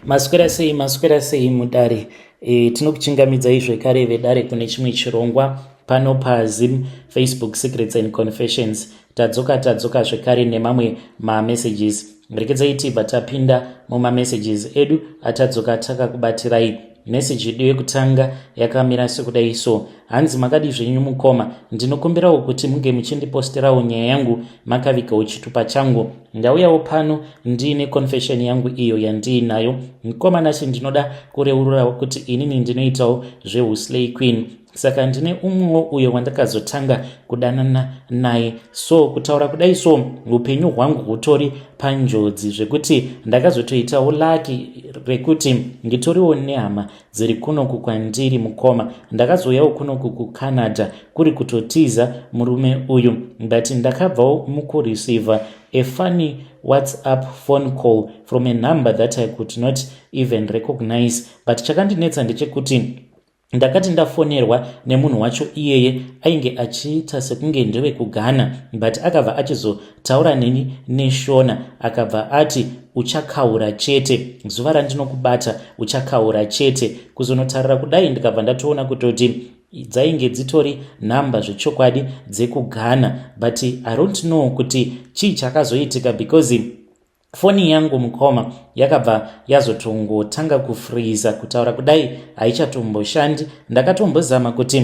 Maswera sei, maswera sei mudare. Tinokuchingamidzai zvekare vedare kune chimwe chirongwa pano paZim Facebook Secrets and Confessions. Tadzoka, tadzoka zvekare nemamwe mamessages. Rekedzai tibva tapinda mumamessages edu atadzoka takakubatirai. Meseji yedu yekutanga yakamira sekudai so. Hanzi, "Makadi zvenyu mukoma? Ndinokumbirawo kuti munge muchindiposterawo nyaya yangu makavigawo chitupa changu. Ndauyawo pano ndiine confession yangu iyo yandiinayo. Mukoma Nashe, ndinoda kureururawo kuti inini ndinoitawo zveuslay queen. Saka ndine umwewo uyo wandakazotanga kudanana naye. So kutaura kudai so, upenyu hwangu hutori panjodzi, zvekuti ndakazotoitawo lucky rekuti nditoriwo nehama dziri kunoku kwandiri. Mukoma, ndakazouyawo kunoku kuCanada kuri kutotiza murume uyu, but ndakabvawo mukureceiva a funny WhatsApp phone call from a number that I could not even recognize. But chakandinetsa ndechekuti ndakati ndafonerwa nemunhu wacho iyeye, ainge achiita sekunge ndewekuGhana, but akabva achizotaura neni neShona. Akabva ati, 'Uchakaura chete zuva randinokubata, uchakaura chete.' Kuzonotarira kudai, ndikabva ndatoona kutoti dzainge dzitori nhamba zvechokwadi dzekuGhana. But I don't know kuti chii chakazoitika, because foni yangu, mukoma, yakabva yazotongotanga kufreeza. Kutaura kudai haichatomboshandi. Ndakatombozama kuti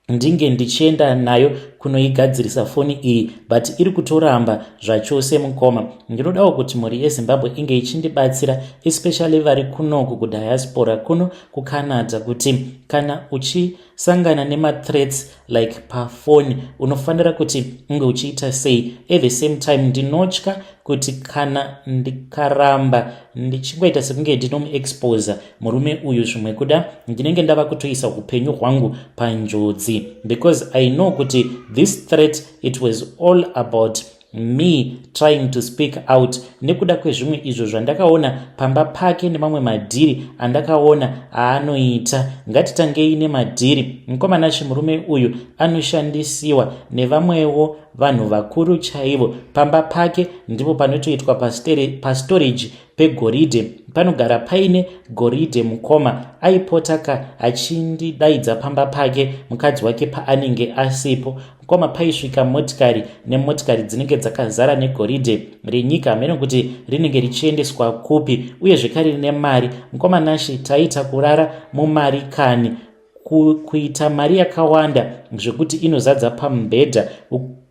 ndinge ndichienda nayo kunoigadzirisa foni iyi, but iri kutoramba zvachose. Mukoma, ndinodawo kuti mhuri yeZimbabwe inge ichindibatsira, especially vari kunoku kudiaspora, kuno kuCanada, kuti kana uchisangana nemathreats like pafoni, unofanira kuti unge uchiita sei? At the same time, ndinotya kuti kana ndikaramba ndichingoita sekunge ndinomuexposa murume uyu, zvimwe kuda ndinenge ndava kutoisa upenyu hwangu panjodzi, because I know kuti this threat, it was all about me trying to speak out nekuda kwezvimwe izvo zvandakaona pamba pake nemamwe madhiri andakaona aanoita. Ngatitangei nemadhiri. Mukoma Nashe, murume uyu anoshandisiwa nevamwewo vanhu vakuru chaivo. Pamba pake ndipo panotoitwa pastorage pegoridhe, panogara paine goridhe. Mukoma, aipota ka achindidaidza pamba pake mukadzi wake paanenge asipo. Mukoma, paisvika motikari nemotikari dzinenge dzakazara negoridhe renyika, hamene kuti rinenge richiendeswa kupi, uye zvekare nemari. Mukoma Nashe, taita kurara mumari kani, kuita mari yakawanda zvekuti inozadza pamubhedha.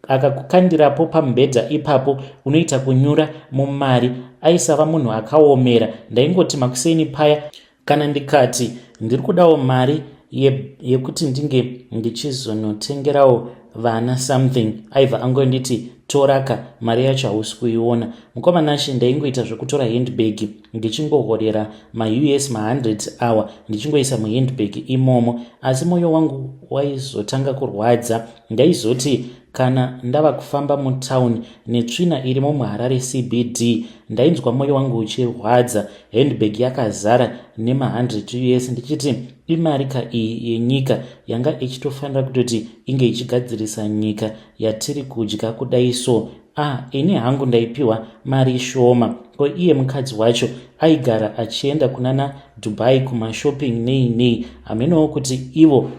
Akakukandirapo pamubhedha ipapo, unoita kunyura mumari. Aisava munhu akaomera. Ndaingoti makuseni paya, kana ndikati ndiri kudawo mari yekuti ndinge ndichizonotengerawo vana something, aibva angonditi, 'Toraka mari yacho, hausi kuiona.' Mukoma Nashe, ndaingoita zvekutora handbag, ndichingohorera maUS ma100 hour, ndichingoisa muhandbag imomo. Asi mwoyo wangu waizotanga kurwadza. Ndaizoti kana ndava kufamba mutauni netsvina irimo muHarare CBD, ndainzwa mwoyo wangu uchirwadza, handbag yakazara nema100 US, ndichiti imari ka iyi yenyika yanga ichitofanira kutoti inge ichigadzirisa nyika yatiri kudya kudai so. Ah, ini hangu ndaipiwa mari shoma. Ko iye mukadzi wacho aigara achienda kunana Dubai kumashopping nei nei. Hamenowo kuti ivo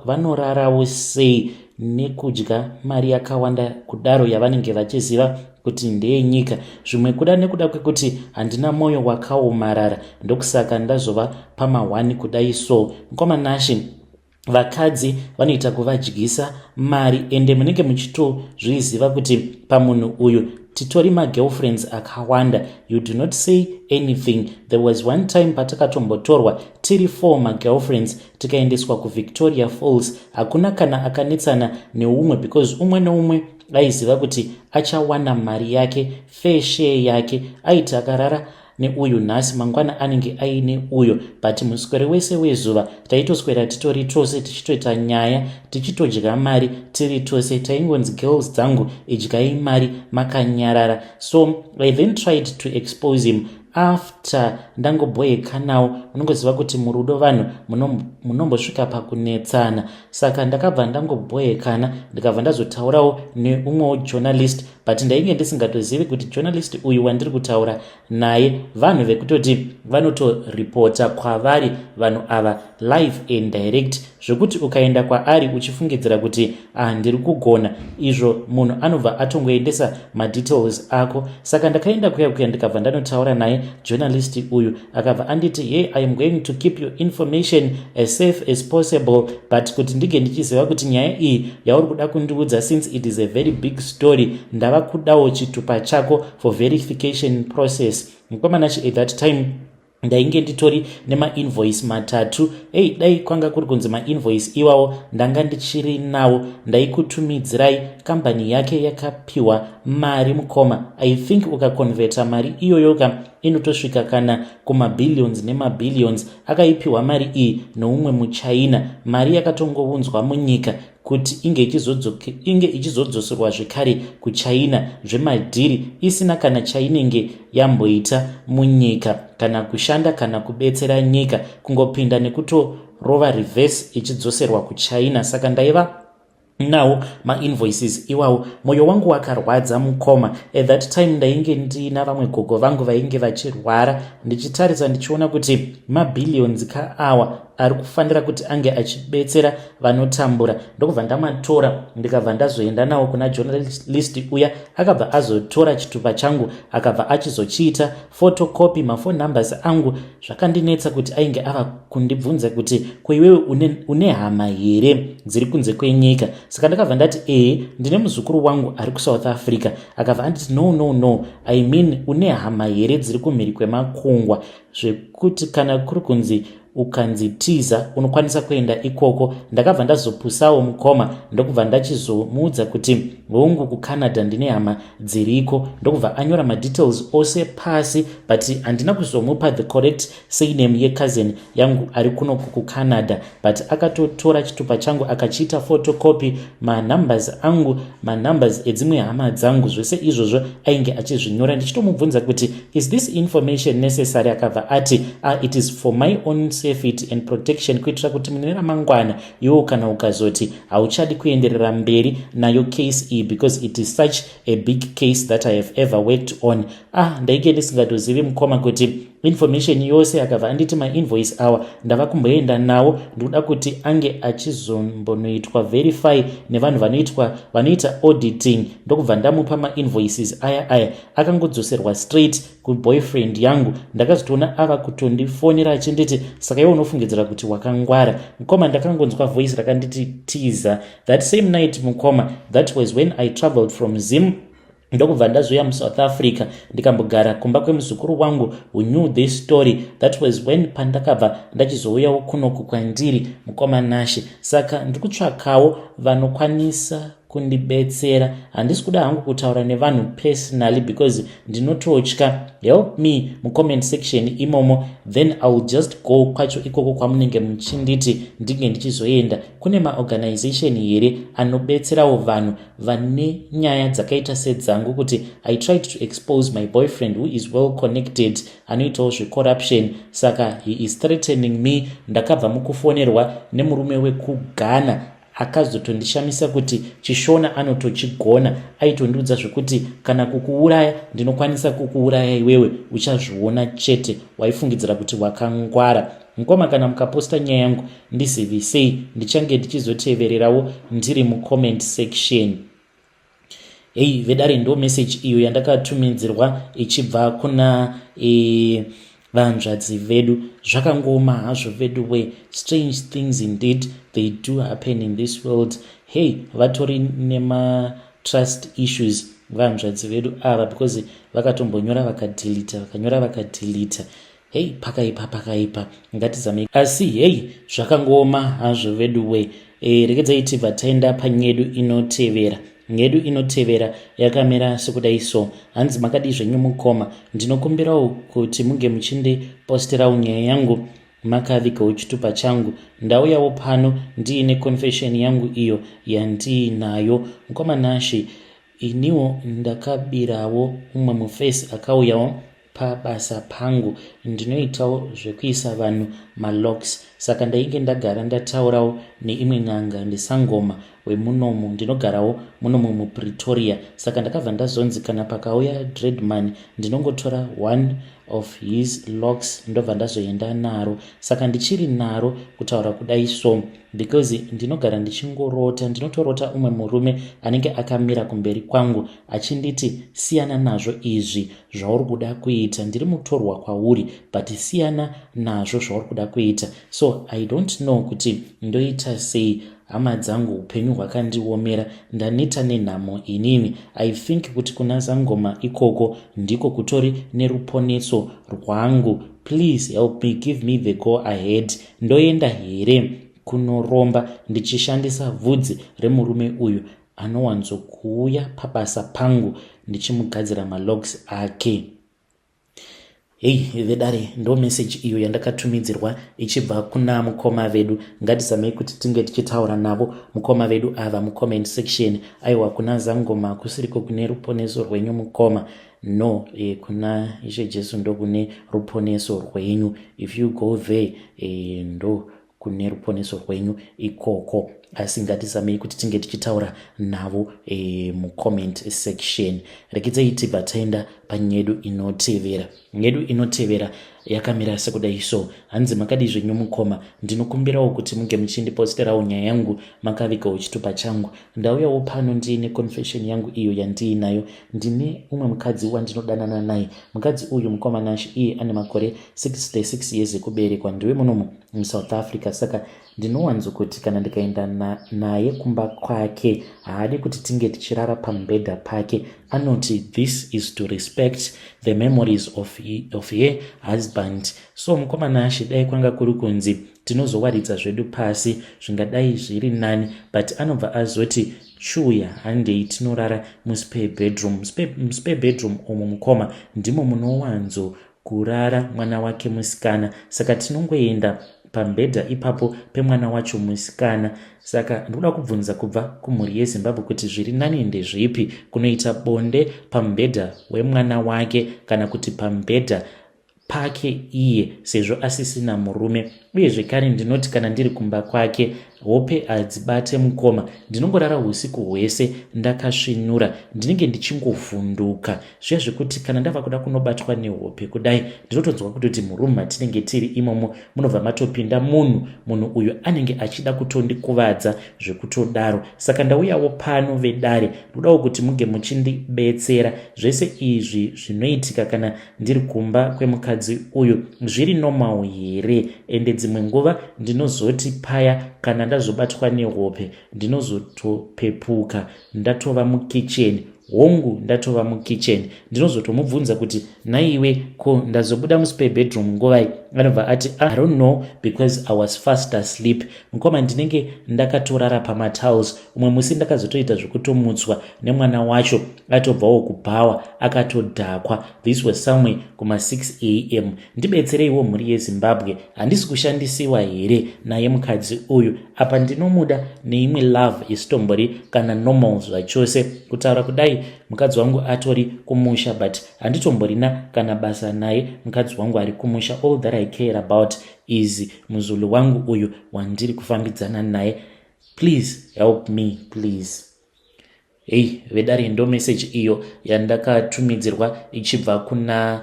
vanorarawo sei nekudya mari yakawanda kudaro yavanenge vachiziva kuti ndeyenyika. Zvimwe kuda nekuda kwekuti handina mwoyo wakaomarara, ndokusaka ndazova pama1 kudai so. Mukoma Nashe, vakadzi vanoita kuvadyisa mari, ende munenge muchitozviziva kuti pamunhu uyu titori magirlfriends akawanda. You do not say anything. There was one time patakatombotorwa tiri four magirlfriends, tikaendeswa kuVictoria Falls. Hakuna kana akanetsana neumwe, because umwe neumwe aiziva kuti achawana mari yake, fair share yake. Aiti akarara neuyu nhasi, mangwana anenge aine uyo, but muswere wese wezuva taitoswera titori tose, tichitoita nyaya, tichitodya mari tiri tose. Taingonzi, 'Girls dzangu, idyai mari makanyarara.' So I then tried to expose him after ndangobhoekanawo. Unongoziva kuti murudo vanhu munombosvika pakunetsana. Saka ndakabva ndangobhoekana, ndikabva ndazotaurawo neumwewo journalist. But ndainge ndisingatozivi kuti journalist uyu wandiri kutaura naye, vanhu vekutoti vanotoripota kwavari vanhu ava live and direct, zvekuti ukaenda kwaari uchifungidzira kuti, "Ah, ndiri kugona," izvo munhu anobva atongoendesa madetails ako. Saka ndakaenda kuya kuya, ndikabva ndanotaura naye journalist uyu. Akabva anditi, "Hey, I am going to keep your information as safe as possible, but kuti ndinge ndichiziva kuti nyaya iyi yauri kuda kundiudza, since it is a very big story, ndava kudawo chitupa chako for verification process." Mukomanachi, at that time ndainge nditori nemainvoice matatu. Ei, dai kwanga kuri kunzi mainvoice iwawo ndanga ndichiri nawo, ndaikutumidzirai. Kambani yake yakapiwa mari, mukoma. I think ukaconverta mari iyoyoka, inotosvika kana kumabillions nemabillions. Akaipiwa mari iyi noumwe muchina. Mari yakatongounzwa munyika kuti inge ichizodzoserwa zvekare kuChina zvemadhiri, isina kana chainenge yamboita munyika, kana kushanda kana kubetsera nyika, kungopinda nekutorova reverse ichidzoserwa kuChina. Saka ndaiva nawo mainvoices iwawo. Mwoyo wangu wakarwadza, mukoma. At that time ndainge ndiina vamwe gogo vangu vainge vachirwara. Ndichitarisa, ndichiona kuti mabillions kaawa ari kufanira kuti ange achibetsera vanotambura. Ndokubva ndamatora, ndikabva ndazoenda nawo kuna journalist uya. Akabva azotora chitupa changu, akabva achizochiita photocopy, maphone numbers angu. Zvakandinetsa kuti ainge ava kundibvunza kuti, "Ko iwewe une hama here dziri kunze kwenyika?" Saka ndakabva ndati, "Ehe, ndine muzukuru wangu ari kuSouth Africa." Akabva anditi, "No, no, no, I mean, une hama here dziri kumhiri kwemakungwa, zvekuti kana kuri kunzi ukanzi tiza, unokwanisa kuenda ikoko?" Ndakabva ndazopusawo, mukoma, ndokubva ndachizomuudza kuti, "Hongu, kuCanada ndine hama dziriko." Ndokubva anyora madetails ose pasi, but handina kuzomupa the correct surname yecousin yangu ari kunoku kuCanada. But akatotora chitupa changu, akachiita photocopy, manumbers angu, manumbers edzimwe hama dzangu, zvese izvozvo ainge achizvinyora. Ndichitomubvunza kuti, "Is this information necessary?" Akabva ati, "Ah, it is for my own safety and protection, kuitira kuti mune ramangwana iwo kana ukazoti hauchadi kuenderera mberi nayo case iyi, because it is such a big case that I have ever worked on." Ah, ndainge ndisingatozivi, mukoma, kuti information yose. Akabva anditi mainvoice awa ndava kumboenda nawo, ndikuda kuti ange achizombonoitwa verify nevanhu vanoitwa vanoita auditing. Ndokubva ndamupa mainvoices aya. Aya akangodzoserwa straight kuboyfriend yangu. Ndakazotoona ava kutondifonera achinditi, "Saka iwe unofungidzira kuti wakangwara?" Mukoma, ndakangonzwa voice rakanditi, "Tiza." That same night, mukoma, that was when I traveled from Zim, ndokubva ndazouya muSouth Africa, ndikambogara kumba kwemuzukuru wangu who knew this story. That was when pandakabva ndachizouyawo kunoku kwandiri, mukoma Nashe. Saka ndiri kutsvakawo vanokwanisa kundibetsera. Handisi kuda hangu kutaura nevanhu personally because ndinototya. Help me mucomment section imomo, then I will just go kwacho ikoko kwamunenge muchinditi ndinge ndichizoenda. Kune maorganization here anobetserawo vanhu vane nyaya dzakaita sedzangu, kuti I tried to expose my boyfriend who is well connected, anoitawo zvecorruption? Saka he is threatening me. Ndakabva mukufonerwa nemurume wekuGhana, akazotondishamisa kuti chiShona anotochigona. Aitondiudza zvekuti, "Kana kukuuraya, ndinokwanisa kukuuraya iwewe, uchazviona chete. Waifungidzira kuti wakangwara." Mukoma, kana mukaposta nyaya yangu, ndizivisei, ndichange ndichizotevererawo ndiri mucomment section. Hei vedare, ndo message iyo yandakatumidzirwa ichibva kuna vanzvadzi vedu. Zvakangoma hazvo vedu we. Strange things indeed, they do happen in this world. Hey, vatori nematrust issues vanzvadzi vedu ava, because vakatombonyora, vakadeleta, vakanyora, vakadeleta. Hei, pakaipa, pakaipa. Ngatizamei asi. Hei, zvakangoma hazvo vedu we. Regedzai tibva taenda panyedu inotevera. Nyedu inotevera yakamira sekudai so. Hanzi, "Makadii zvenyu mukoma? Ndinokumbirawo kuti munge muchindiposterawo nyaya yangu makavigawo chitupa changu. Ndauyawo pano ndiine confession yangu iyo yandiinayo. Mukoma Nashe, iniwo ndakabirawo umwe mufesi akauyawo Pabasa pangu ndinoitawo zvekuisa vanhu malocks, saka ndainge ndagara ndataurawo neimwe n'anga, ndisangoma wemunomu. Ndinogarawo munomu muPretoria, saka ndakabva ndazonzi kana pakauya dreadman, ndinongotora one of his locks, ndobva ndazoenda naro. Saka ndichiri naro kutaura kudai so, because ndinogara ndichingorota. Ndinotorota umwe murume anenge akamira kumberi kwangu achinditi, "Siyana nazvo izvi zvauri kuda kuita, ndiri mutorwa kwauri, but siyana nazvo zvauri kuda kuita." So I don't know kuti ndoita sei, hama dzangu. Upenyu hwakandiomera, ndaneta nenhamo inini. I think kuti kuna zangoma ikoko ndiko kutori neruponeso rwangu. Please help me, give me the go ahead. Ndoenda here kunoromba ndichishandisa vhudzi remurume uyu anowanzokuuya pabasa pangu ndichimugadzira malocks ake? Hei vedare, ndo meseji iyo yandakatumidzirwa ichibva kuna mukoma vedu. Ngatizamei kuti tinge tichitaura navo mukoma vedu ava mucomment section. Aiwa, kuna zangoma kusiriko kune ruponeso rwenyu, mukoma. No, kuna Ishe Jesu ndokune ruponeso rwenyu. If you go there, ndo kune ruponeso rwenyu ikoko. Asi ngatizamei kuti tinge tichitaura navo mucomment section. Rekedzai tibva taenda panyedu inotevera. Nyedu inotevera yakamira sekudai so. Hanzi, "Makadii zvenyu mukoma? Ndinokumbirawo kuti munge muchindiposterawo nyaya yangu makavigawo chitupa changu. Ndauyawo pano ndiine confession yangu iyo yandiinayo. Ndine umwe mukadzi wandinodanana naye. Mukadzi uyu, mukoma Nash, iye ane makore 66 years ekuberekwa, ndiwe munomu muSouth Africa. Saka ndinowanzokuti kana ndikaenda naye kumba kwake, haadi kuti tinge tichirara pamubhedha pake. Anoti this is to respect the memories of her husband. So mukoma Nash, dai kwanga kuri kunzi tinozowaridza zvedu pasi, zvingadai zviri nani, but anobva azoti, 'Chuya, handei tinorara muspare bedroom.' Muspare bedroom umu, mukoma, ndimo munowanzo kurara mwana wake musikana. Saka tinongoenda pamubhedha ipapo pemwana wacho musikana. Saka ndikuda kubvunza kubva kumhuri yeZimbabwe kuti zviri nani ndezvipi, kunoita bonde pamubhedha wemwana wake kana kuti pamubhedha pake iye, sezvo asisina murume? Uye zvekare ndinoti kana ndiri kumba kwake, hope hadzibate, mukoma. Ndinongorara usiku hwese ndakasvinura, ndinenge ndichingovhunduka zviya zvekuti kana ndava kuda kunobatwa nehope kudai, ndinotonzwa kutoti murumu matinenge tiri imomo munobva matopinda munhu. Munhu uyu anenge achida kutondikuvadza zvekutodaro. Saka ndauyawo pano, vedare, ndodawo kuti muge muchindibetsera. Zvese izvi zvinoitika kana ndiri kumba kwemukadzi uyu zviri normal here? Ende dzimwe nguva ndinozoti paya kana ndazobatwa nehope, ndinozotopepuka ndatova mukicheni. Hongu, ndatova mukicheni. Ndinozotomubvunza kuti, 'Naiwe, ko ndazobuda muspare bedroom nguvai?' Anobva ati, 'I don't know, because I was fast asleep.' Mukoma, ndinenge ndakatorara pamatiles. Umwe musi ndakazotoita zvekutomutswa nemwana wacho atobvawo kubhawa akatodhakwa. This was somewhere kuma6 am. Ndibetsereiwo, mhuri yeZimbabwe. Handisi kushandisiwa here naye mukadzi uyu? Apa ndinomuda neimwe love isitombori kana normal zvachose. Kutaura kudai, mukadzi wangu atori kumusha, but handitomborina kana basa naye mukadzi wangu ari kumusha. All that I care about is muzulu wangu uyu wandiri kufambidzana naye. Please help me, please." Hei vedare, ndo meseji iyo yandakatumidzirwa ichibva kuna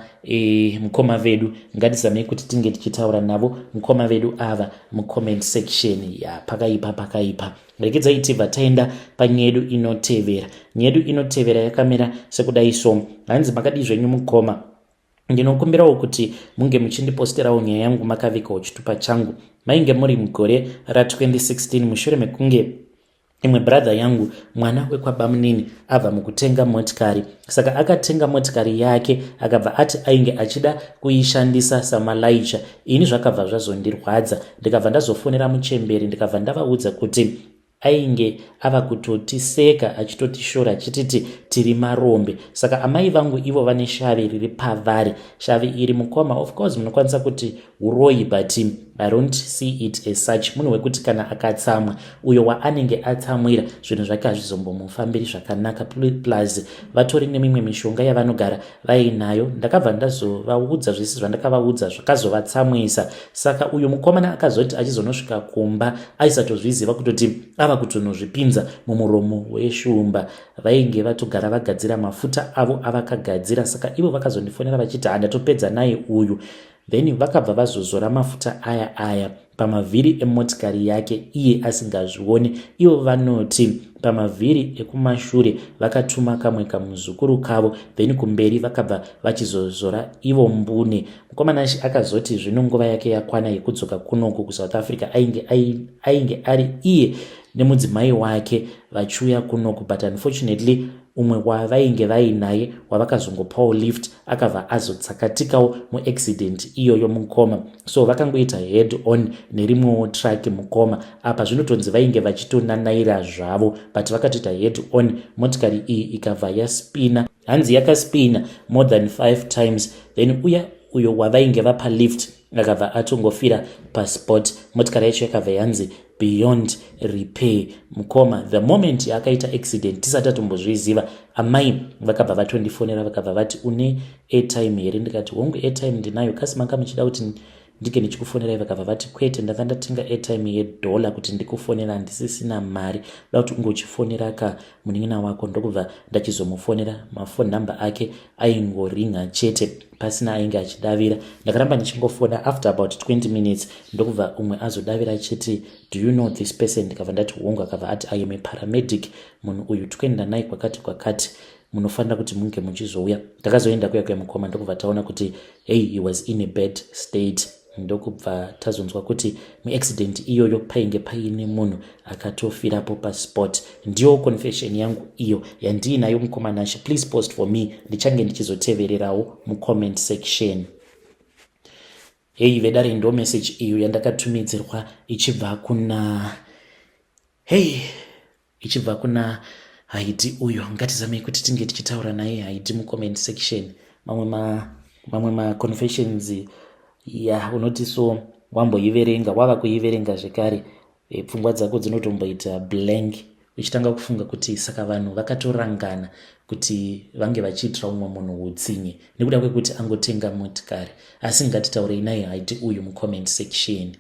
mukoma vedu. Ngatizamei kuti tinge tichitaura navo mukoma vedu ava mucomment section. Ya, pakaipa, pakaipa. Rekedzai tibva taenda panyedu inotevera. Nyedu inotevera yakamira sekudai so. Hanzi, "Makadii zvenyu mukoma? Ndinokumbirawo kuti munge muchindiposterawo nyaya yangu makavigawo chitupa changu. Mainge muri mugore ra2016, mushure mekunge imwe brother yangu, mwana wekwabamunini, abva mukutenga motikari. Saka akatenga motikari yake, akabva ati ainge achida kuishandisa samalaicha. Ini zvakabva zvazondirwadza, ndikabva ndazofonera muchemberi, ndikabva ndavaudza kuti ainge ava kutotiseka, achitotishora, achititi tiri marombe. Saka amai vangu ivo vane shavi riri pavari. Shavi iri, mukoma, of course munokwanisa kuti uroyi, but I don't see it as such. Munhu wekuti kana akatsamwa, uyo waanenge atsamwira, zvinhu zvake hazvizombomufambiri zvakanaka. Plus vatori nemimwe mishonga yavanogara vainayo. Ndakabva ndazovaudza zvese zvandakavaudza, zvakazovatsamwisa. Saka uyu mukomana akazoti achizonosvika kumba, aisatozviziva kutoti ava kutonozvipinza mumuromo weshumba. Vainge vatogara vagadzira mafuta avo avakagadzira. Saka ivo vakazondifonera vachiti, "Handatopedza naye uyu." Then vakabva vazozora mafuta aya pamavhiri emotikari yake iye asingazvioni. Ivo vanoti pamavhiri ekumashure vakatuma kamwe kamuzukuru kavo, then kumberi vakabva vachizozora ivo mbune. Mukomanashi akazoti zvino nguva yake yakwana yekudzoka kunoku kuSouth Africa. Ainge ari iye nemudzimai wake vachiuya kunoku, but unfortunately umwe wavainge vainaye wavakazongopawo lift akabva azotsakatikawo muaccident iyoyo, mukoma. So vakangoita head on nerimwewo truck, mukoma. Apa zvinotonzi vainge vachitonanaira zvavo, but vakatoita head on. Motikari iyi ikabva yaspina. Hanzi yakaspina more than five times. Then uya uyo wavainge vapa lift akabva atongofira paspot. Motikari yacho yakabva yanzi beyond repair, mukoma. The moment yaakaita accident, tisati atombozviziva, amai vakabva vatondifonera. Vakabva vati, "Une airtime here?" Ndikati, "Hongu, airtime ndinayo. Kasi manga muchida kuti ndinge ndichikufonerai?" Vakabva vati, "Kwete, ndanga ndatenga airtime yedhola kuti ndikufonera, handisisina mari. Da kuti unge uchifonera ka munin'ina wako." Ndokubva ndachizomufonera. Mafoni number ake aingoringa chete, pasina ainge achidavira. Ndakaramba ndichingofona. After about 20 minutes, ndokubva umwe azodavira chete, "Do you know this person?" Ndikabva ndati, "Hongu." Akabva ati, "I am a paramedic. Munhu uyu tikuenda naye kwakati kwakati, munofanira kuti munge muchizouya." Ndakazoenda kuya kuya, mukoma. Ndokubva taona kuti, hey, he was in a bad state. Ndokubva tazonzwa kuti muaccident iyoyo painge paine munhu akatofirapo paspot. Ndiyo confession yangu iyo yandiinayo, mukomanashe. Please post for me, ndichange ndichizotevererawo mucomment section. Hei vedare, ndo message iyo yandakatumidzirwa ichibva kuna, hei, ichibva kuna Haidi uyo. Ngatizamei kuti tinge tichitaura naye Haidi mucomment section. Mamwe maconfessions ya unoti so wamboiverenga, wava kuiverenga zvekare, pfungwa dzako dzinotomboita blank, uchitanga kufunga kuti saka vanhu vakatorangana kuti vange vachiitira umwe munhu utsinye nekuda kwekuti angotenga motikari. Asi ngatitaurei naye Haidi uyu mucomment section.